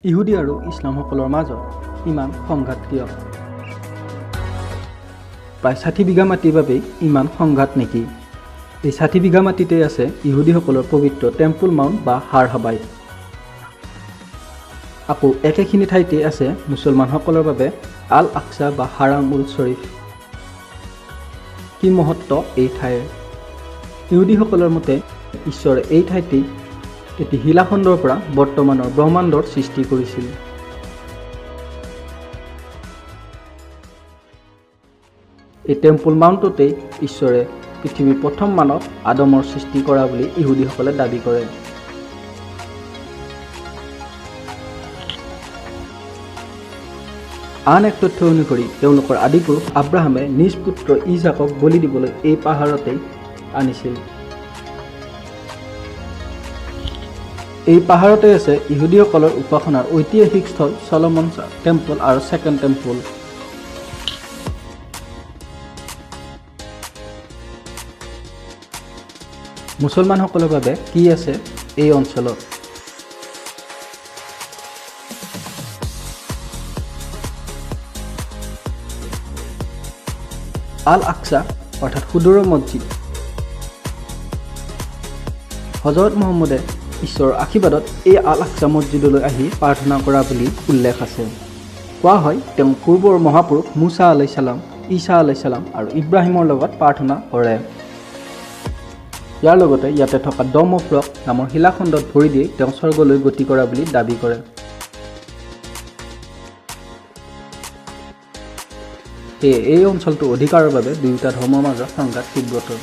ইহুদী আৰু ইছলামসকলৰ মাজত ইমান সংঘাত কিয়? প্ৰায় 60 বিঘা মাটিৰ বাবেই ইমান সংঘাত নেকি? এই 60 বিঘা মাটিতেই আছে ইহুদীসকলৰ পবিত্ৰ টেম্পল মাউণ্ট বা হাৰ হাবাইত। আকৌ একেখিনি ঠাইতেই আছে মুছলমানসকলৰ বাবে আল আকছা বা হাৰাম উল শ্বৰীফ। কি মহত্ব এই ঠাইৰ! ইহুদীসকলৰ মতে ঈশ্বৰে এই ঠাইতেই এটি শিলাখণ্ডৰ পৰা বৰ্তমানৰ ব্ৰহ্মাণ্ডৰ সৃষ্টি কৰিছিল। এই টেম্পল মাউণ্টতেই ঈশ্বৰে পৃথিৱীৰ প্ৰথম মানৱ আদমৰ সৃষ্টি কৰা বুলি ইহুদীসকলে দাবী কৰে। আন এক তথ্য অনুসৰি তেওঁলোকৰ আদিপুৰুষ আব্ৰাহামে নিজ পুত্ৰ ইজাকক বলি দিবলৈ এই পাহাৰতেই আনিছিল। এই পাহাৰতে আছে ইহুদীসকলৰ উপাসনাৰ ঐতিহাসিক স্থল চলমন টেম্পল আৰু ছেকেণ্ড টেম্পল। মুছলমানসকলৰ বাবে কি আছে এই অঞ্চলত? আল আকছা অৰ্থাৎ সুদূৰৰ মছজিদ। হজৰত মহম্মদে ঈশ্বৰৰ আশীৰ্বাদত এই আল আকছা মছজিদলৈ আহি প্ৰাৰ্থনা কৰা বুলি উল্লেখ আছে। কোৱা হয় তেওঁ পূৰ্বৰ মহাপুৰুষ মুছা আলাইহিছ ছালাম, ঈছা আলাইহিছ ছালাম আৰু ইব্ৰাহিমৰ লগত প্ৰাৰ্থনা কৰে। ইয়াৰ লগতে ইয়াতে থকা ডম অফ ৰক নামৰ শিলাখণ্ডত ভৰি দি তেওঁ স্বৰ্গলৈ গতি কৰা বুলি দাবী কৰে। সেয়ে এই অঞ্চলটো অধিকাৰৰ বাবে দুয়োটা ধৰ্মৰ মাজত সংঘাত তীব্ৰতৰ।